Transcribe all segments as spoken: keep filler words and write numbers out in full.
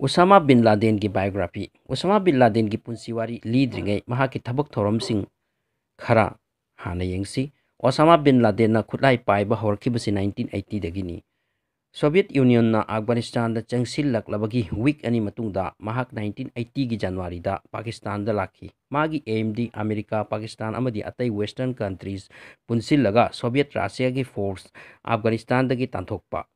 Osama bin Ladenꯒꯤ biography꯫ Osama bin Ladenꯒꯤ ꯄꯨꯟꯁꯤ ꯋꯥꯔꯤ ꯂꯤꯗ꯭ꯔꯤꯉꯩ ꯃꯍꯥꯛꯀꯤ ꯊꯕꯛ ꯊꯧꯔꯝꯁꯤꯡ ꯈꯔ ꯍꯥꯟꯅ ꯌꯦꯡꯁꯤ꯫ Osama bin Ladenꯅ ꯈꯨꯠꯂꯥꯏ ꯄꯥꯏꯕ ꯍꯧꯔꯛꯈꯤꯕꯁꯤ nineteen eightyꯗꯒꯤꯅꯤ꯫ Soviet Unionꯅ Afghanistanꯗ ꯆꯪꯁꯤꯜꯂꯛꯂꯕꯒꯤ week ꯑꯅꯤ ꯃꯇꯨꯡꯗ ꯃꯍꯥꯛ nineteen eightyꯒꯤ Januaryꯗ Pakistanꯗ ꯂꯥꯛꯈꯤ꯫ ꯃꯥꯒꯤ aimꯗꯤ America, Pakistan ꯑꯃꯗꯤ ꯑꯇꯩ Western countries ꯄꯨꯟꯁꯤꯜꯂꯒ Soviet Russiaꯒꯤ force Afghanistanꯗꯒꯤ ꯇꯥꯟꯊꯣꯛꯄ꯫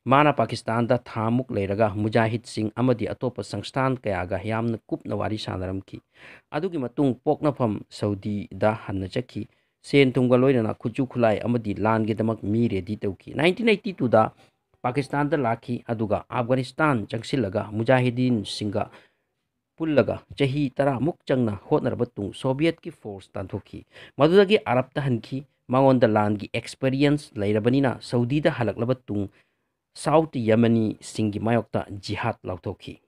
ꯃꯥꯅ Pakistanꯗ ꯊꯥꯃꯨꯛ ꯂꯩꯔꯒ ꯃꯨꯖꯥꯍꯤꯗꯁꯤꯡ ꯑꯃꯗꯤ ꯑꯇꯣꯞꯄ ꯁꯪꯁꯊꯥꯟ ꯀꯌꯥꯒ ꯌꯥꯝꯅ ꯀꯨꯞꯅ ꯋꯥꯔꯤ ꯁꯥꯟꯅꯔꯝꯈꯤ꯫ ꯑꯗꯨꯒꯤ ꯃꯇꯨꯡ ꯄꯣꯛꯅꯐꯝ ꯁꯧꯗꯤꯗ ꯍꯟꯅ ꯆꯠꯈꯤ꯫ ꯁꯦꯟ ꯊꯨꯝꯒ ꯂꯣꯏꯅꯅ ꯈꯨꯠꯁꯨ ꯈꯨꯠꯂꯥꯏ ꯑꯃꯗꯤ ꯂꯥꯟꯒꯤꯗꯃꯛ ꯃꯤ ready ꯇꯧꯈꯤ꯫ Nineteen eighty twoꯗ Pakistanꯗ ꯂꯥꯛꯈꯤ, ꯑꯗꯨꯒ Afghanistan ꯆꯪꯁꯤꯜꯂꯒ ꯃꯨꯖꯥꯍꯤꯗꯤꯟꯁꯤꯡꯒ ꯄꯨꯜꯂꯒ ꯆꯍꯤ ꯇꯔꯥꯃꯨꯛ ꯆꯪꯅ ꯍꯣꯠꯅꯔꯕ ꯇꯨꯡ Sovietꯀꯤ force ꯇꯥꯟꯊꯣꯛꯈꯤ꯫ ꯃꯗꯨꯗꯒꯤ ꯑꯔꯕꯇ ꯍꯟꯈꯤ꯫ ꯃꯉꯣꯟꯗ ꯂꯥꯟꯒꯤ experience ꯂꯩꯔꯕꯅꯤꯅ ꯁꯧꯗꯤꯗ ꯍꯜꯂꯛꯂꯕ ꯇꯨꯡ South Yemeniꯁꯤꯡꯒꯤ ꯃꯥꯌꯣꯛꯇ ꯖꯤꯍꯥꯗ ꯂꯥꯎꯊꯣꯛꯈꯤ꯫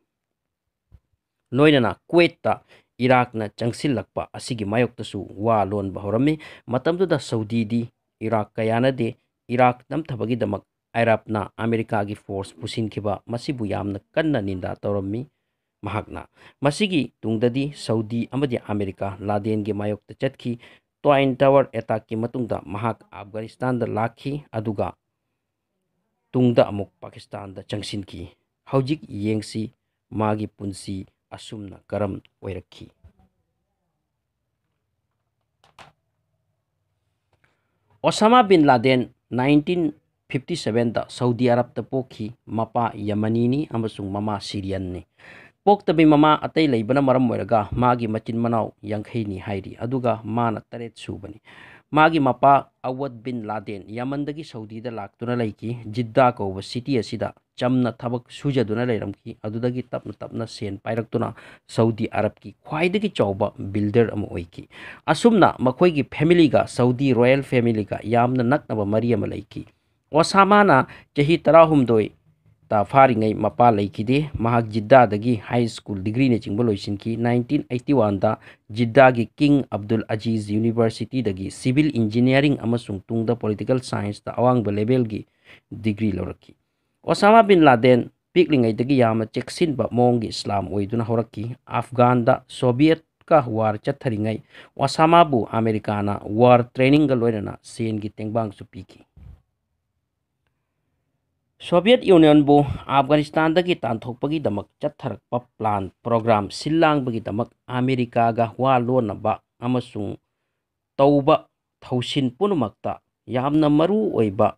ꯂꯣꯏꯅꯅ ꯀꯨꯋꯦꯠꯇ ꯏꯔꯥꯛꯅ ꯆꯪꯁꯤꯜꯂꯛꯄ ꯑꯁꯤꯒꯤ ꯃꯥꯌꯣꯛꯇꯁꯨ ꯋꯥ ꯂꯣꯟꯕ ꯍꯧꯔꯝꯃꯤ꯫ ꯃꯇꯝꯗꯨꯗ ꯁꯧꯗꯤꯗꯤ ꯏꯔꯥꯛꯀ ꯌꯥꯅꯗꯦ꯫ ꯏꯔꯥꯛ ꯅꯝꯊꯕꯒꯤꯗꯃꯛ ꯑꯔꯕꯅ ꯑꯃꯦꯔꯤꯀꯥꯒꯤ force ꯄꯨꯁꯤꯟꯈꯤꯕ ꯃꯁꯤꯕꯨ ꯌꯥꯝꯅ ꯀꯟꯅ ꯅꯤꯟꯗꯥ ꯇꯧꯔꯝꯃꯤ꯫ ꯃꯍꯥꯛꯅ ꯃꯁꯤꯒꯤ ꯇꯨꯡꯗꯗꯤ ꯁꯧꯗꯤ ꯑꯃꯗꯤ ꯑꯃꯦꯔꯤꯀꯥ ꯂꯥꯗꯦꯟꯒꯤ ꯃꯥꯌꯣꯛꯇ ꯆꯠꯈꯤ꯫ Twin Tower attackꯀꯤ ꯃꯇꯨꯡꯗ ꯃꯍꯥꯛ Afghanistanꯗ ꯂꯥꯛꯈꯤ, ꯑꯗꯨꯒ ꯇꯨꯡꯗ ꯑꯃꯨꯛ Pakistanꯗ ꯆꯪꯁꯤꯟꯈꯤ꯫ ꯍꯧꯖꯤꯛ ꯌꯦꯡꯁꯤ ꯃꯥꯒꯤ ꯄꯨꯟꯁꯤ ꯑꯁꯨꯝꯅ ꯀꯔꯝ ꯑꯣꯏꯔꯛꯈꯤ꯫ Osama bin Laden nineteen fifty sevenꯗ ꯁꯧꯗꯤ ꯑꯔꯕꯇ ꯄꯣꯛꯈꯤ꯫ ꯃꯄꯥ ꯌꯃꯅꯤꯅꯤ ꯑꯃꯁꯨꯡ ꯃꯃꯥ ꯁꯤꯔꯤꯌꯟꯅꯤ꯫ ꯄꯣꯛꯇꯕꯤ ꯃꯃꯥ ꯑꯇꯩ ꯂꯩꯕꯅ ꯃꯔꯝ ꯑꯣꯏꯔꯒ ꯃꯥꯒꯤ ꯃꯆꯤꯟ ꯃꯅꯥꯎ ꯌꯥꯡꯈꯩꯅꯤ ꯍꯥꯏꯔꯤ, ꯑꯗꯨꯒ ꯃꯥꯅ ꯇꯔꯦꯠ ꯁꯨꯕꯅꯤ꯫ ꯃꯥꯒꯤ ꯃꯄꯥ ꯑꯋꯗ ꯕꯤꯟ ꯂꯥꯗꯦꯟ ꯌꯃꯟꯗꯒꯤ ꯁꯧꯗꯤꯗ ꯂꯥꯛꯇꯨꯅ ꯂꯩꯈꯤ꯫ ꯖꯤꯗꯥ ꯀꯧꯕ city ꯑꯁꯤꯗ ꯆꯝꯅ ꯊꯕꯛ ꯁꯨꯖꯗꯨꯅ ꯂꯩꯔꯝꯈꯤ꯫ ꯑꯗꯨꯗꯒꯤ ꯇꯞꯅ ꯇꯞꯅ ꯁꯦꯟ ꯄꯥꯏꯔꯛꯇꯨꯅ ꯁꯧꯗꯤ ꯑꯔꯕꯀꯤ ꯈ꯭ꯋꯥꯏꯗꯒꯤ ꯆꯥꯎꯕ builder ꯑꯃ ꯑꯣꯏꯈꯤ꯫ ꯑꯁꯨꯝꯅ ꯃꯈꯣꯏꯒꯤ familyꯒ ꯁꯧꯗꯤ royal familyꯒ ꯌꯥꯝꯅ ꯅꯛꯅꯕ ꯃꯔꯤ ꯑꯃ ꯂꯩꯈꯤ꯫ ꯑꯣꯁꯥꯃꯥꯅ ꯆꯍꯤ ꯇꯔꯥꯍꯨꯝꯗꯣꯏ ꯇ ꯐꯥꯔꯤꯉꯩ ꯃꯄꯥ ꯂꯩꯈꯤꯗꯦ꯫ ꯃꯍꯥꯛ ꯖꯤꯗꯥꯗꯒꯤ high school degreeꯅꯆꯤꯡꯕ ꯂꯣꯏꯁꯤꯟꯈꯤ꯫ Nineteen eighty oneꯗ ꯖꯤꯗꯥꯒꯤ King Abdul Aziz Universityꯗꯒꯤ civil engineering ꯑꯃꯁꯨꯡ ꯇꯨꯡꯗ political scienceꯇ ꯑꯋꯥꯡꯕ levelꯒꯤ degree ꯂꯧꯔꯛꯈꯤ꯫ ꯑꯣꯁꯥꯃꯥ ꯕꯤꯟ ꯂꯥꯗꯦꯟ ꯄꯤꯛꯂꯤꯉꯩꯗꯒꯤ ꯌꯥꯝꯅ ꯆꯦꯛꯁꯤꯟꯕ ꯃꯑꯣꯡꯒꯤ ꯏꯁꯂꯥꯝ ꯑꯣꯏꯗꯨꯅ ꯍꯧꯔꯛꯈꯤ꯫ ꯑꯐꯒꯥꯟꯗ ꯁꯣꯚꯤꯌꯦꯠꯀ ꯋꯥꯔ ꯆꯠꯊꯔꯤꯉꯩ ꯑꯣꯁꯥꯃꯥꯕꯨ ꯑꯃꯦꯔꯤꯀꯥꯅ ꯋꯥꯔ ꯇ꯭ꯔꯦꯅꯤꯡꯒ ꯂꯣꯏꯅꯅ ꯁꯦꯟꯒꯤ ꯇꯦꯡꯕꯥꯡꯁꯨ ꯄꯤꯈꯤ꯫ ꯁꯣꯚꯤꯌꯦꯠ ꯌꯨꯅꯤꯌꯟꯕꯨ ꯑꯐꯒꯥꯅꯤꯁꯇꯥꯟꯗꯒꯤ ꯇꯥꯟꯊꯣꯛꯄꯒꯤꯗꯃꯛ ꯆꯠꯊꯔꯛꯄ ꯄ꯭ꯂꯥꯟ ꯄ꯭ꯔꯣꯒ꯭ꯔꯥꯝ ꯁꯤꯜ ꯂꯥꯡꯕꯒꯤꯗꯃꯛ ꯑꯃꯦꯔꯤꯀꯥꯒ ꯋꯥ ꯂꯣꯟꯅꯕ ꯑꯃꯁꯨꯡ ꯇꯧꯕ ꯊꯧꯁꯤꯜ ꯄꯨꯝꯅꯃꯛꯇ ꯌꯥꯝꯅ ꯃꯔꯨ ꯑꯣꯏꯕ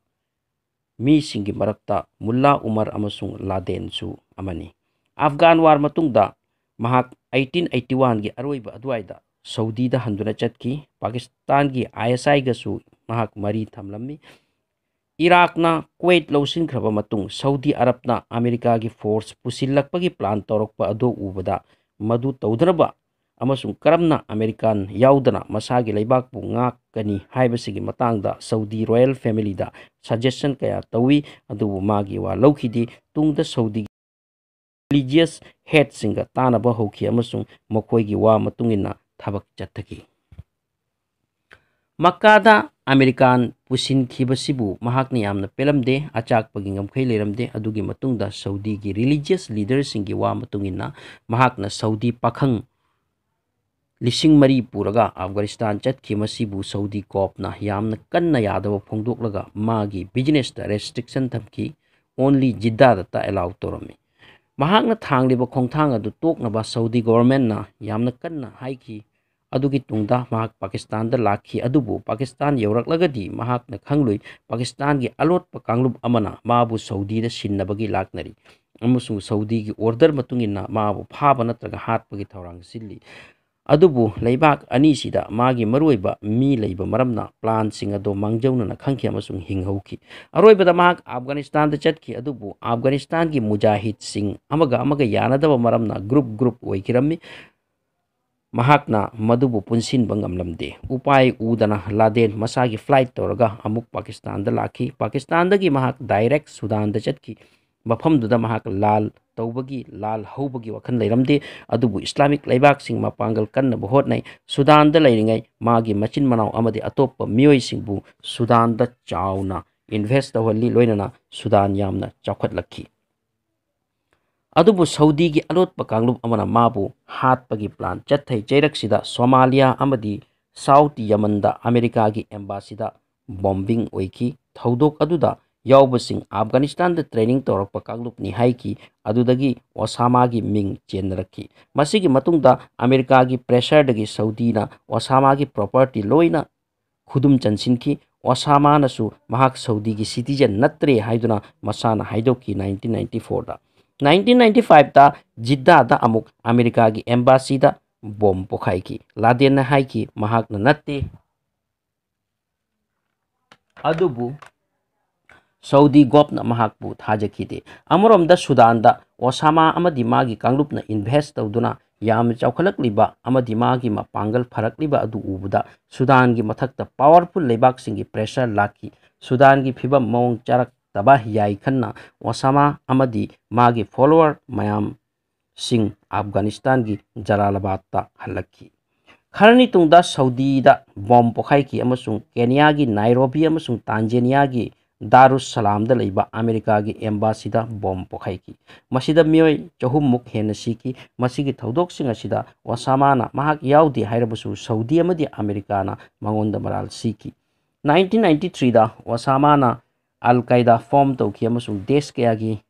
ꯃꯤꯁꯤꯡꯒꯤ ꯃꯔꯛꯇ ꯃꯨꯜꯂꯥ ꯎꯃꯔ ꯑꯃꯁꯨꯡ ꯂꯥꯗꯦꯟꯁꯨ ꯑꯃꯅꯤ꯫ ꯑꯐꯒꯥꯟ ꯋꯥꯔ ꯃꯇꯨꯡꯗ ꯃꯍꯥꯛ eighteen eighty oneꯒꯤ ꯑꯔꯣꯏꯕ ꯑꯗꯨꯋꯥꯏꯗ ꯁꯧꯗꯤꯗ ꯍꯟꯗꯨꯅ ꯆꯠꯈꯤ꯫ ꯄꯥꯀꯤꯁꯇꯥꯟꯒꯤ ISIꯒꯁꯨ ꯃꯍꯥꯛ ꯃꯔꯤ ꯊꯝꯂꯝꯃꯤ꯫ ꯏꯔꯥꯛꯅ ꯀꯨꯋꯦꯠ ꯂꯧꯁꯤꯟꯈ꯭ꯔꯕ ꯃꯇꯨꯡ ꯁꯧꯗꯤ ꯑꯔꯕꯅ ꯑꯃꯦꯔꯤꯀꯥꯒꯤ ꯐꯣꯔꯁ ꯄꯨꯁꯤꯜꯂꯛꯄꯒꯤ ꯄ꯭ꯂꯥꯟ ꯇꯧꯔꯛꯄ ꯑꯗꯨ ꯎꯕꯗ, ꯃꯗꯨ ꯇꯧꯗꯅꯕ ꯑꯃꯁꯨꯡ ꯀꯔꯝꯅ ꯑꯃꯦꯔꯤꯀꯥꯟ ꯌꯥꯎꯗꯅ ꯃꯁꯥꯒꯤ ꯂꯩꯕꯥꯛꯄꯨ ꯉꯥꯛꯀꯅꯤ ꯍꯥꯏꯕꯁꯤꯒꯤ ꯃꯇꯥꯡꯗ ꯁꯧꯗꯤ ꯔꯣꯌꯦꯜ ꯐꯦꯃꯤꯂꯤꯗ ꯁꯖꯦꯁꯟ ꯀꯌꯥ ꯇꯧꯏ, ꯑꯗꯨꯕꯨ ꯃꯥꯒꯤ ꯋꯥ ꯂꯧꯈꯤꯗꯦ꯫ ꯇꯨꯡꯗ ꯁꯧꯗꯤ ꯔꯤꯂꯤꯖꯤꯌꯁ ꯍꯦꯠꯁꯤꯡꯒ ꯇꯥꯟꯅꯕ ꯍꯧꯈꯤ ꯑꯃꯁꯨꯡ ꯃꯈꯣꯏꯒꯤ ꯋꯥ ꯃꯇꯨꯡ ꯏꯟꯅ ꯊꯕꯛ ꯆꯠꯊꯈꯤ꯫ ꯃꯛꯀꯥꯗ ꯑꯃꯦꯔꯤꯀꯥꯟ ꯄꯨꯁꯤꯟꯈꯤꯕꯁꯤꯕꯨ ꯃꯍꯥꯛꯅ ꯌꯥꯝꯅ ꯄꯦꯜꯂꯝꯗꯦ, ꯑꯆꯥꯛꯄꯒꯤ ꯉꯝꯈꯩ ꯂꯩꯔꯝꯗꯦ꯫ ꯑꯗꯨꯒꯤ ꯃꯇꯨꯡꯗ ꯁꯧꯗꯤꯒꯤ ꯔꯤꯂꯤꯖꯤꯌꯁ ꯂꯤꯗꯔꯁꯤꯡꯒꯤ ꯋꯥ ꯃꯇꯨꯡ ꯏꯟꯅ ꯃꯍꯥꯛꯅ ꯁꯧꯗꯤ ꯄꯥꯈꯪ ꯂꯤꯁꯤꯡ ꯃꯔꯤ ꯄꯨꯔꯒ ꯑꯐꯒꯥꯅꯤꯁꯇꯥꯟ ꯆꯠꯈꯤ꯫ ꯃꯁꯤꯕꯨ ꯁꯧꯗꯤ ꯀꯣꯞꯅ ꯌꯥꯝꯅ ꯀꯟꯅ ꯌꯥꯗꯕ ꯐꯣꯡꯗꯣꯛꯂꯒ ꯃꯥꯒꯤ ꯕꯤꯖꯤꯅꯦꯁꯇ ꯔꯦꯁꯇ꯭ꯔꯤꯛꯁꯟ ꯊꯝꯈꯤ꯫ Only ꯖꯤꯗꯥꯗꯇ ꯑꯦꯂꯥꯎ ꯇꯧꯔꯝꯃꯤ꯫ ꯃꯍꯥꯛꯅ ꯊꯥꯡꯂꯤꯕ ꯈꯣꯡꯊꯥꯡ ꯑꯗꯨ ꯇꯣꯛꯅꯕ ꯁꯧꯗꯤ ꯒꯣꯚꯔꯟꯃꯦꯟꯠꯅ ꯌꯥꯝꯅ ꯀꯟꯅ ꯍꯥꯏꯈꯤ꯫ ꯑꯗꯨꯒꯤ ꯇꯨꯡꯗ ꯃꯍꯥꯛ ꯄꯥꯀꯤꯁꯇꯥꯟꯗ ꯂꯥꯛꯈꯤ, ꯑꯗꯨꯕꯨ ꯄꯥꯀꯤꯁꯇꯥꯟ ꯌꯧꯔꯛꯂꯒꯗꯤ ꯃꯍꯥꯛꯅ ꯈꯪꯂꯨꯏ꯫ ꯄꯥꯀꯤꯁꯇꯥꯟꯒꯤ ꯑꯂꯣꯠꯄ ꯀꯥꯡꯂꯨꯞ ꯑꯃꯅ ꯃꯥꯕꯨ ꯁꯧꯗꯤꯗ ꯁꯤꯟꯅꯕꯒꯤ ꯂꯥꯛꯅꯔꯤ ꯑꯃꯁꯨꯡ ꯁꯧꯗꯤꯒꯤ ꯑꯣꯔꯗꯔ ꯃꯇꯨꯡ ꯏꯟꯅ ꯃꯥꯕꯨ ꯐꯥꯕ ꯅꯠꯇ꯭ꯔꯒ ꯍꯥꯠꯄꯒꯤ ꯊꯧꯔꯥꯡ ꯁꯤꯜꯂꯤ꯫ ꯑꯗꯨꯕꯨ ꯂꯩꯕꯥꯛ ꯑꯅꯤꯁꯤꯗ ꯃꯥꯒꯤ ꯃꯔꯨꯑꯣꯏꯕ ꯃꯤ ꯂꯩꯕ ꯃꯔꯝꯅ ꯄ꯭ꯂꯥꯟꯁꯤꯡ ꯑꯗꯨ ꯃꯥꯡꯖꯧꯅꯅ ꯈꯪꯈꯤ ꯑꯃꯁꯨꯡ ꯍꯤꯡꯍꯧꯈꯤ꯫ ꯑꯔꯣꯏꯕꯗ ꯃꯍꯥꯛ ꯑꯐꯒꯥꯅꯤꯁꯇꯥꯟꯗ ꯆꯠꯈꯤ, ꯑꯗꯨꯕꯨ ꯑꯐꯒꯥꯅꯤꯁꯇꯥꯟꯒꯤ ꯃꯨꯖꯥꯍꯤꯗꯁꯤꯡ ꯑꯃꯒ ꯑꯃꯒ ꯌꯥꯅꯗꯕ ꯃꯔꯝꯅ ꯒ꯭ꯔꯨꯞ ꯒ꯭ꯔꯨꯞ ꯑꯣꯏꯈꯤꯔꯝꯃꯤ꯫ ꯃꯍꯥꯛꯅ ꯃꯗꯨꯕꯨ ꯄꯨꯟꯁꯤꯟꯕ ꯉꯝꯂꯝꯗꯦ꯫ ꯎꯄꯥꯏ ꯎꯗꯅ ꯂꯥꯗꯦꯟ ꯃꯁꯥꯒꯤ ꯐ꯭ꯂꯥꯏꯠ ꯇꯧꯔꯒ ꯑꯃꯨꯛ ꯄꯥꯀꯤꯁꯇꯥꯟꯗ ꯂꯥꯛꯈꯤ꯫ ꯄꯥꯀꯤꯁꯇꯥꯟꯗꯒꯤ ꯃꯍꯥꯛ ꯗꯥꯏꯔꯦꯛ ꯁꯨꯗꯥꯟꯗ ꯆꯠꯈꯤ꯫ ꯃꯐꯝꯗꯨꯗ ꯃꯍꯥꯛ ꯂꯥꯜ ꯇꯧꯕꯒꯤ, ꯂꯥꯜ ꯍꯧꯕꯒꯤ ꯋꯥꯈꯜ ꯂꯩꯔꯝꯗꯦ꯫ ꯑꯗꯨꯕꯨ ꯏꯁꯂꯥꯃꯤꯛ ꯂꯩꯕꯥꯛꯁꯤꯡ ꯃꯄꯥꯡꯒꯜ ꯀꯟꯅꯕ ꯍꯣꯠꯅꯩ꯫ ꯁꯨꯗꯥꯟꯗ ꯂꯩꯔꯤꯉꯩ ꯃꯥꯒꯤ ꯃꯆꯤꯟ ꯃꯅꯥꯎ ꯑꯃꯗꯤ ꯑꯇꯣꯞꯄ ꯃꯤꯑꯣꯏꯁꯤꯡꯕꯨ ꯁꯨꯗꯥꯟꯗ ꯆꯥꯎꯅ ꯏꯟꯚꯦꯁ ꯇꯧꯍꯜꯂꯤ, ꯂꯣꯏꯅꯅ ꯁꯨꯗꯥꯟ ꯌꯥꯝꯅ ꯆꯥꯎꯈꯠꯂꯛꯈꯤ꯫ ꯑꯗꯨꯕꯨ ꯁꯧꯗꯤꯒꯤ ꯑꯂꯣꯠꯄ ꯀꯥꯡꯂꯨꯞ ꯑꯃꯅ ꯃꯥꯕꯨ ꯍꯥꯠꯄꯒꯤ ꯄ꯭ꯂꯥꯟ ꯆꯠꯊꯩ꯫ ꯆꯩꯔꯛꯁꯤꯗ ꯁꯣꯃꯥꯂꯤꯌꯥ ꯑꯃꯗꯤ ꯁꯥꯎꯠ ꯌꯃꯟꯗ ꯑꯃꯦꯔꯤꯀꯥꯒꯤ ꯑꯦꯝꯕꯥꯁꯤꯗ ꯕꯣꯝꯕꯤꯡ ꯑꯣꯏꯈꯤ꯫ ꯊꯧꯗꯣꯛ ꯑꯗꯨꯗ ꯌꯥꯎꯕꯁꯤꯡ ꯑꯐꯒꯥꯅꯤꯁꯇꯥꯟꯗ ꯇ꯭ꯔꯦꯅꯤꯡ ꯇꯧꯔꯛꯄ ꯀꯥꯡꯂꯨꯞꯅꯤ ꯍꯥꯏꯈꯤ꯫ ꯑꯗꯨꯗꯒꯤ ꯑꯣꯁꯥꯃꯥꯒꯤ ꯃꯤꯡ ꯆꯦꯟꯅꯔꯛꯈꯤ꯫ ꯃꯁꯤꯒꯤ ꯃꯇꯨꯡꯗ ꯑꯃꯦꯔꯤꯀꯥꯒꯤ ꯄ꯭ꯔꯦꯁꯔꯗꯒꯤ ꯁꯧꯗꯤꯅ ꯑꯣꯁꯥꯃꯥꯒꯤ ꯄ꯭ꯔꯣꯄꯔꯇꯤ ꯂꯣꯏꯅ ꯈꯨꯗꯨꯝ ꯆꯟꯁꯤꯟꯈꯤ꯫ ꯑꯣꯁꯥꯃꯥꯅꯁꯨ ꯃꯍꯥꯛ ꯁꯧꯗꯤꯒꯤ ꯁꯤꯇꯤꯖꯦꯟ ꯅꯠꯇ꯭ꯔꯦ ꯍꯥꯏꯗꯨꯅ ꯃꯁꯥꯅ ꯍꯥꯏꯗꯣꯛꯈꯤ꯫ ꯅꯥꯏꯟꯇꯤꯟ ꯅꯥꯏꯟꯇꯤ ꯐꯣꯔꯗ, ꯅꯥꯏꯟꯇꯤꯟ ꯅꯥꯏꯟꯇꯤ ꯐꯥꯏꯚꯇ ꯖꯤꯗꯥꯗ ꯑꯃꯨꯛ ꯑꯃꯦꯔꯤꯀꯥꯒꯤ ꯑꯦꯝꯕꯥꯁꯤꯗ ꯕꯣꯝ ꯄꯣꯈꯥꯏꯈꯤ꯫ ꯂꯥꯗꯦꯟꯅ ꯍꯥꯏꯈꯤ, ꯃꯍꯥꯛꯅ ꯅꯠꯇꯦ꯫ ꯑꯗꯨꯕꯨ ꯁꯧꯗꯤ ꯒꯣꯞꯅ ꯃꯍꯥꯛꯄꯨ ꯊꯥꯖꯈꯤꯗꯦ꯫ ꯑꯃꯔꯣꯝꯗ ꯁꯨꯗꯥꯟꯗ ꯑꯣꯁꯥꯃꯥ ꯑꯃꯗꯤ ꯃꯥꯒꯤ ꯀꯥꯡꯂꯨꯞꯅ ꯏꯟꯚꯦꯁ ꯇꯧꯗꯨꯅ ꯌꯥꯝꯅ ꯆꯥꯎꯈꯠꯂꯛꯂꯤꯕ ꯑꯃꯗꯤ ꯃꯥꯒꯤ ꯃꯄꯥꯡꯒꯜ ꯐꯔꯛꯂꯤꯕ ꯑꯗꯨ ꯎꯕꯗ ꯁꯨꯗꯥꯟꯒꯤ ꯃꯊꯛꯇ ꯄꯥꯋꯔꯐꯨꯜ ꯂꯩꯕꯥꯛꯁꯤꯡꯒꯤ ꯄ꯭ꯔꯦꯁꯔ ꯂꯥꯛꯈꯤ꯫ ꯁꯨꯗꯥꯟꯒꯤ ꯐꯤꯕꯝ ꯃꯑꯣꯡ ꯆꯥꯔꯛꯇꯕ ꯌꯥꯏ ꯈꯟꯅ ꯑꯣꯁꯥꯃꯥ ꯑꯃꯗꯤ ꯃꯥꯒꯤ ꯐꯣꯂꯣꯋꯔ ꯃꯌꯥꯝ ꯁꯤꯡ ꯑꯐꯒꯥꯅꯤꯁꯇꯥꯟꯒꯤ ꯖꯂꯥꯂꯥꯕꯥꯗꯇ ꯍꯜꯂꯛꯈꯤ꯫ ꯈꯔꯅꯤ ꯇꯨꯡꯗ ꯁꯧꯗꯤꯗ ꯕꯣꯝ ꯄꯣꯈꯥꯏꯈꯤ ꯑꯃꯁꯨꯡ ꯀꯦꯅꯤꯌꯥꯒꯤ ꯅꯥꯏꯔꯣꯕꯤ ꯑꯃꯁꯨꯡ ꯇꯥꯟꯖꯦꯅꯤꯌꯥꯒꯤ ꯗꯥꯔꯨꯁ ꯁꯂꯥꯝꯗ ꯂꯩꯕ ꯑꯃꯦꯔꯤꯀꯥꯒꯤ ꯑꯦꯝꯕꯥꯁꯤꯗ ꯕꯣꯝ ꯄꯣꯈꯥꯏꯈꯤ꯫ ꯃꯁꯤꯗ ꯃꯤꯑꯣꯏ ꯆꯍꯨꯝꯃꯨꯛ ꯍꯦꯟꯅ ꯁꯤꯈꯤ꯫ ꯃꯁꯤꯒꯤ ꯊꯧꯗꯣꯛꯁꯤꯡ ꯑꯁꯤꯗ ꯑꯣꯁꯥꯃꯥꯅ ꯃꯍꯥꯛ ꯌꯥꯎꯗꯦ ꯍꯥꯏꯔꯕꯁꯨ ꯁꯧꯗꯤ ꯑꯃꯗꯤ ꯑꯃꯦꯔꯤꯀꯥꯅ ꯃꯉꯣꯟꯗ ꯃꯔꯥꯜ ꯁꯤꯈꯤ꯫ ꯅꯥꯏꯟꯇꯤꯟ ꯅꯥꯏꯟꯇꯤ ꯊ꯭ꯔꯤꯗ ꯑꯣꯁꯥꯃꯥꯅ ꯑꯜ ꯀꯥꯏꯗꯥ ꯐꯣꯝ ꯇꯧꯈꯤ ꯑꯃꯁꯨꯡ ꯗꯦꯁ ꯀꯌꯥꯒꯤ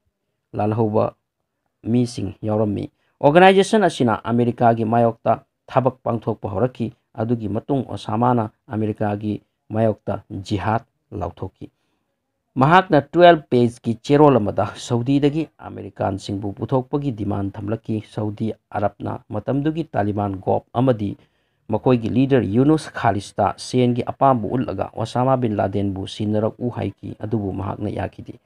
ꯂꯥꯜꯍꯧꯕ ꯃꯤꯁꯤꯡ ꯌꯥꯎꯔꯝꯃꯤ꯫ ꯑꯣꯔꯒꯅꯥꯏꯖꯦꯁꯟ ꯑꯁꯤꯅ ꯑꯃꯦꯔꯤꯀꯥꯒꯤ ꯃꯥꯌꯣꯛꯇ ꯊꯕꯛ ꯄꯥꯡꯊꯣꯛꯄ ꯍꯧꯔꯛꯈꯤ꯫ ꯑꯗꯨꯒꯤ ꯃꯇꯨꯡ ꯑꯣꯁꯥꯃꯥꯅ ꯑꯃꯦꯔꯤꯀꯥꯒꯤ ꯃꯥꯌꯣꯛꯇ ꯖꯤꯍꯥꯗ ꯂꯥꯎꯊꯣꯛꯈꯤ꯫ ꯃꯍꯥꯛꯅ ꯇ꯭ꯋꯦꯜꯐ ꯄꯦꯖꯀꯤ ꯆꯦꯔꯣꯜ ꯑꯃꯗ ꯁꯧꯗꯤꯗꯒꯤ ꯑꯃꯦꯔꯤꯀꯥꯟꯁꯤꯡꯕꯨ ꯄꯨꯊꯣꯛꯄꯒꯤ ꯗꯤꯃꯥꯟ ꯊꯝꯂꯛꯈꯤ꯫ ꯁꯧꯗꯤ ꯑꯔꯕꯅ ꯃꯇꯝꯗꯨꯒꯤ ꯇꯥꯂꯤꯕꯥꯟ ꯒꯣꯞ ꯑꯃꯗꯤ ꯃꯈꯣꯏꯒꯤ ꯂꯤꯗꯔ ꯌꯨꯅꯨꯁ ꯈꯥꯂꯤꯁꯇ ꯁꯦꯟꯒꯤ ꯑꯄꯥꯝꯕ ꯎꯠꯂꯒ ꯑꯣꯁꯥꯃꯥ ꯕꯤꯟ ꯂꯥꯗꯦꯟꯕꯨ ꯁꯤꯟꯅꯔꯛꯎ ꯍꯥꯏꯈꯤ, ꯑꯗꯨꯕꯨ ꯃꯍꯥꯛꯅ ꯌꯥꯈꯤꯗꯦ꯫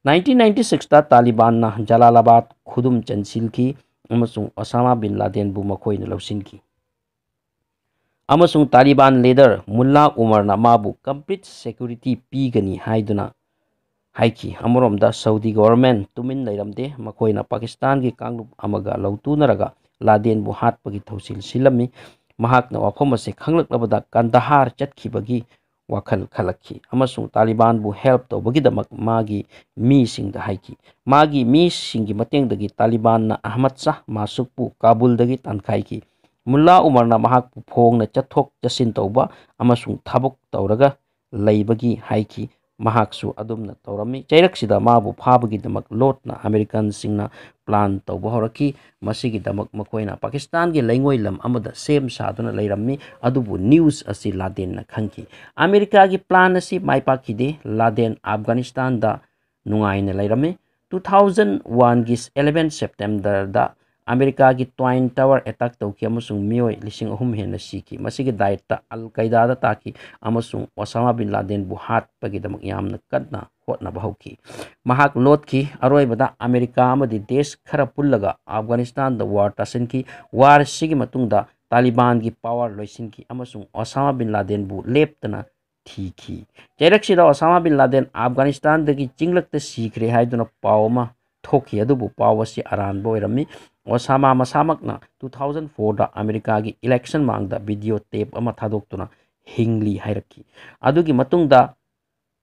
ꯅꯥꯏꯟꯇꯤꯟ ꯅꯥꯏꯟꯇꯤ ꯁꯤꯛꯁꯇ ꯇꯥꯂꯤꯕꯥꯟꯅ ꯖꯂꯥꯂꯥꯕꯥꯗ ꯈꯨꯗꯨꯝ ꯆꯟꯁꯤꯟꯈꯤ ꯑꯃꯁꯨꯡ ꯑꯣꯁꯥꯃꯥ ꯕꯤꯟ ꯂꯥꯗꯦꯟꯕꯨ ꯃꯈꯣꯏꯅ ꯂꯧꯁꯤꯟꯈꯤ꯫ ꯑꯃꯁꯨꯡ ꯇꯥꯂꯤꯕꯥꯟ ꯂꯤꯗꯔ ꯃꯨꯜꯂꯥ ꯎꯃꯔꯅ ꯃꯥꯕꯨ ꯀꯝꯄ꯭ꯂꯤꯠ ꯁꯦꯀ꯭ꯌꯨꯔꯤꯇꯤ ꯄꯤꯒꯅꯤ ꯍꯥꯏꯗꯨꯅ ꯍꯥꯏꯈꯤ꯫ ꯑꯃꯔꯣꯝꯗ ꯁꯧꯗꯤ ꯒꯣꯚꯔꯟꯃꯦꯟꯠ ꯇꯨꯃꯤꯟ ꯂꯩꯔꯝꯗꯦ꯫ ꯃꯈꯣꯏꯅ ꯄꯥꯀꯤꯁꯇꯥꯟꯒꯤ ꯀꯥꯡꯂꯨꯞ ꯑꯃꯒ ꯂꯧꯇꯨꯅꯔꯒ ꯂꯥꯗꯦꯟꯕꯨ ꯍꯥꯠꯄꯒꯤ ꯊꯧꯁꯤꯜ ꯁꯤꯜꯂꯝꯃꯤ꯫ ꯃꯍꯥꯛꯅ ꯋꯥꯐꯝ ꯑꯁꯤ ꯈꯪꯂꯛꯂꯕꯗ ꯀꯟꯗꯍꯥꯔ ꯆꯠꯈꯤꯕꯒꯤ ꯋꯥꯈꯜ ꯈꯜꯂꯛꯈꯤ ꯑꯃꯁꯨꯡ ꯇꯥꯂꯤꯕꯥꯟꯕꯨ help ꯇꯧꯕꯒꯤꯗꯃꯛ ꯃꯥꯒꯤ ꯃꯤꯁꯤꯡꯗ ꯍꯥꯏꯈꯤ꯫ ꯃꯥꯒꯤ ꯃꯤꯁꯤꯡꯒꯤ ꯃꯇꯦꯡꯗꯒꯤ ꯇꯥꯂꯤꯕꯥꯟꯅ ꯑꯍꯃꯗ ꯁꯥꯍ ꯃꯥꯁꯨꯛꯄꯨ ꯀꯥꯕꯨꯜꯗꯒꯤ ꯇꯥꯟꯈꯥꯏꯈꯤ꯫ ꯃꯨꯜꯂꯥ ꯎꯃꯔꯅ ꯃꯍꯥꯛꯄꯨ ꯐꯣꯡꯅ ꯆꯠꯊꯣꯛ ꯆꯠꯁꯤꯟ ꯇꯧꯕ ꯑꯃꯁꯨꯡ ꯊꯕꯛ ꯇꯧꯔꯒ ꯂꯩꯕꯒꯤ ꯍꯥꯏꯈꯤ꯫ ꯃꯍꯥꯛꯁꯨ ꯑꯗꯨꯝꯅ ꯇꯧꯔꯝꯃꯤ꯫ ꯆꯩꯔꯛꯁꯤꯗ ꯃꯥꯕꯨ ꯐꯥꯕꯒꯤꯗꯃꯛ ꯂꯣꯠꯅ ꯑꯃꯦꯔꯤꯀꯟꯁꯤꯡꯅ plan ꯇꯧꯕ ꯍꯧꯔꯛꯈꯤ꯫ ꯃꯁꯤꯒꯤꯗꯃꯛ ꯃꯈꯣꯏꯅ ꯄꯥꯀꯤꯁꯇꯥꯟꯒꯤ ꯂꯩꯉꯣꯏ ꯂꯝ ꯑꯃꯗ ꯁꯦꯝ ꯁꯥꯗꯨꯅ ꯂꯩꯔꯝꯃꯤ, ꯑꯗꯨꯕꯨ news ꯑꯁꯤ ꯂꯥꯗꯦꯟꯅ ꯈꯪꯈꯤ꯫ ꯑꯃꯦꯔꯤꯀꯥꯒꯤ plan ꯑꯁꯤ ꯃꯥꯏ ꯄꯥꯛꯈꯤꯗꯦ꯫ ꯂꯥꯗꯦꯟ ꯑꯐꯒꯥꯅꯤꯁꯇꯥꯟꯗ ꯅꯨꯡꯉꯥꯏꯅ ꯂꯩꯔꯝꯃꯤ꯫ Two thousand oneꯒꯤ eleven Septemberꯗ ꯑꯃꯦꯔꯤꯀꯥꯒꯤ Twin Tower attack ꯇꯧꯈꯤ ꯑꯃꯁꯨꯡ ꯃꯤꯑꯣꯏ ꯂꯤꯁꯤꯡ ꯑꯍꯨꯝ ꯍꯦꯟꯅ ꯁꯤꯈꯤ꯫ ꯃꯁꯤꯒꯤ ꯗꯥꯏꯇ ꯑꯜ ꯀꯥꯏꯗꯥꯗ ꯇꯥꯈꯤ ꯑꯃꯁꯨꯡ ꯑꯣꯁꯥꯃꯥ ꯕꯤꯟ ꯂꯥꯗꯦꯟꯕꯨ ꯍꯥꯠꯄꯒꯤꯗꯃꯛ ꯌꯥꯝꯅ ꯀꯟꯅ ꯍꯣꯠꯅꯕ ꯍꯧꯈꯤ꯫ ꯃꯍꯥꯛ ꯂꯣꯠꯈꯤ꯫ ꯑꯔꯣꯏꯕꯗ ꯑꯃꯦꯔꯤꯀꯥ ꯑꯃꯗꯤ ꯗꯦꯁ ꯈꯔ ꯄꯨꯜꯂꯒ ꯑꯐꯒꯥꯅꯤꯁꯇꯥꯟꯗ war ꯇꯥꯁꯤꯟꯈꯤ꯫ War ꯑꯁꯤꯒꯤ ꯃꯇꯨꯡꯗ ꯇꯥꯂꯤꯕꯥꯟꯒꯤ power ꯂꯣꯏꯁꯤꯟꯈꯤ ꯑꯃꯁꯨꯡ ꯑꯣꯁꯥꯃꯥ ꯕꯤꯟ ꯂꯥꯗꯦꯟꯕꯨ ꯂꯦꯞꯇꯅ ꯊꯤꯈꯤ꯫ ꯆꯩꯔꯛꯁꯤꯗ ꯑꯣꯁꯥꯃꯥ ꯕꯤꯟ ꯂꯥꯗꯦꯟ ꯑꯐꯒꯥꯅꯤꯁꯇꯥꯟꯗꯒꯤ ꯆꯤꯡꯂꯛꯇ ꯁꯤꯈ꯭ꯔꯦ ꯍꯥꯏꯗꯨꯅ ꯄꯥꯎ ꯑꯃ ꯊꯣꯛꯈꯤ, ꯑꯗꯨꯕꯨ ꯄꯥꯎ ꯑꯁꯤ ꯑꯔꯥꯟꯕ ꯑꯣꯏꯔꯝꯃꯤ꯫ ꯑꯣꯁꯥꯃꯥ ꯃꯁꯥꯃꯛꯅ two thousand fourꯗ ꯑꯃꯦꯔꯤꯀꯥꯒꯤ election ꯃꯥꯡꯗ video tape ꯑꯃ ꯊꯥꯗꯣꯛꯇꯨꯅ ꯍꯤꯡꯂꯤ ꯍꯥꯏꯔꯛꯈꯤ꯫ ꯑꯗꯨꯒꯤ ꯃꯇꯨꯡꯗ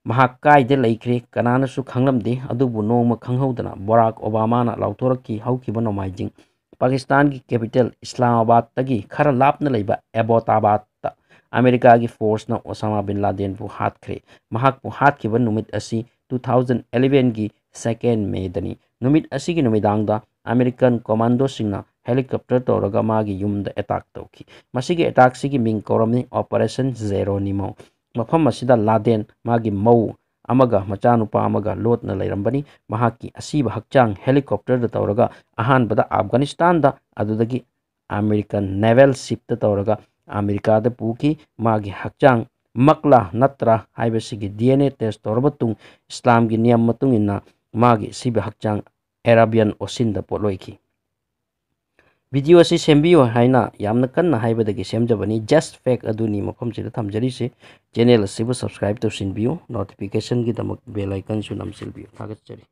ꯃꯍꯥꯛ ꯀꯥꯏꯗ ꯂꯩꯈ꯭ꯔꯦ ꯀꯅꯥꯅꯁꯨ ꯈꯪꯂꯝꯗꯦ, ꯑꯗꯨꯕꯨ ꯅꯣꯡꯃ ꯈꯪꯍꯧꯗꯅ ꯕꯔꯥꯛ ꯑꯣꯕꯥꯃꯥꯅ ꯂꯥꯎꯊꯣꯔꯛꯈꯤ, ꯍꯧꯈꯤꯕ ꯅꯣꯡꯃꯥꯏꯖꯤꯡ ꯄꯥꯀꯤꯁꯇꯥꯟꯒꯤ capital ꯏꯁꯂꯥꯃꯥꯕꯥꯗꯇꯒꯤ ꯈꯔ ꯂꯥꯞꯅ ꯂꯩꯕ ꯑꯦꯕꯣꯇꯥꯕꯥꯗꯇ ꯑꯃꯦꯔꯤꯀꯥꯒꯤ forceꯅ ꯑꯣꯁꯥꯃꯥ ꯕꯤꯟ ꯂꯥꯗꯦꯟꯕꯨ ꯍꯥꯠꯈ꯭ꯔꯦ꯫ ꯃꯍꯥꯛꯄꯨ ꯍꯥꯠꯈꯤꯕ ꯅꯨꯃꯤꯠ ꯑꯁꯤ two thousand elevenꯒꯤ second Mayꯗꯅꯤ꯫ ꯅꯨꯃꯤꯠ ꯑꯁꯤꯒꯤ ꯅꯨꯃꯤꯗꯥꯡꯗ American commandoꯁꯤꯡꯅ helicopter ꯇꯧꯔꯒ ꯃꯥꯒꯤ ꯌꯨꯝꯗ attack ꯇꯧꯈꯤ꯫ ꯃꯁꯤꯒꯤ attackꯁꯤꯒꯤ ꯃꯤꯡ ꯀꯧꯔꯝꯃꯤ Operation Geronimo꯫ ꯃꯐꯝ ꯑꯁꯤꯗ ꯂꯥꯗꯦꯟ, ꯃꯥꯒꯤ ꯃꯧ ꯑꯃꯒ ꯃꯆꯥꯅꯨꯄꯥ ꯑꯃꯒ ꯂꯣꯠꯅ ꯂꯩꯔꯝꯕꯅꯤ꯫ ꯃꯍꯥꯛꯀꯤ ꯑꯁꯤꯕ ꯍꯛꯆꯥꯡ helicopterꯗ ꯇꯧꯔꯒ ꯑꯍꯥꯟꯕꯗ ꯑꯐꯒꯥꯅꯤꯁꯇꯥꯟꯗ, ꯑꯗꯨꯗꯒꯤ American naval shipꯇ ꯇꯧꯔꯒ ꯑꯃꯦꯔꯤꯀꯥꯗ ꯄꯨꯈꯤ꯫ ꯃꯥꯒꯤ ꯍꯛꯆꯥꯡ ꯃꯛꯂꯥ ꯅꯠꯇ꯭ꯔꯥ ꯍꯥꯏꯕꯁꯤꯒꯤ DNA test ꯇꯧꯔꯕ ꯃꯇꯨꯡ ꯏꯁꯂꯥꯝꯒꯤ ꯅꯤꯌꯝ ꯃꯇꯨꯡ ꯏꯟꯅ ꯃꯥꯒꯤ ꯑꯁꯤꯕ ꯍꯛꯆꯥꯡ Arabian Oceanꯗ ꯄꯣꯠꯂꯣꯏꯈꯤ꯫ Video ꯑꯁꯤ ꯁꯦꯝꯕꯤꯌꯨ ꯍꯥꯏꯅ ꯌꯥꯝꯅ ꯀꯟꯅ ꯍꯥꯏꯕꯗꯒꯤ ꯁꯦꯝꯖꯕꯅꯤ꯫ Just fact ꯑꯗꯨꯅꯤ ꯃꯐꯝꯁꯤꯗ ꯊꯝꯖꯔꯤꯁꯦ꯫ Channel ꯑꯁꯤꯕꯨ subscribe ꯇꯧꯁꯤꯟꯕꯤꯌꯨ, notificationꯒꯤꯗꯃꯛ bell iconꯁꯨ ꯅꯝꯁꯤꯟꯕꯤꯌꯨ꯫ ꯊꯥꯒꯠꯆꯔꯤ꯫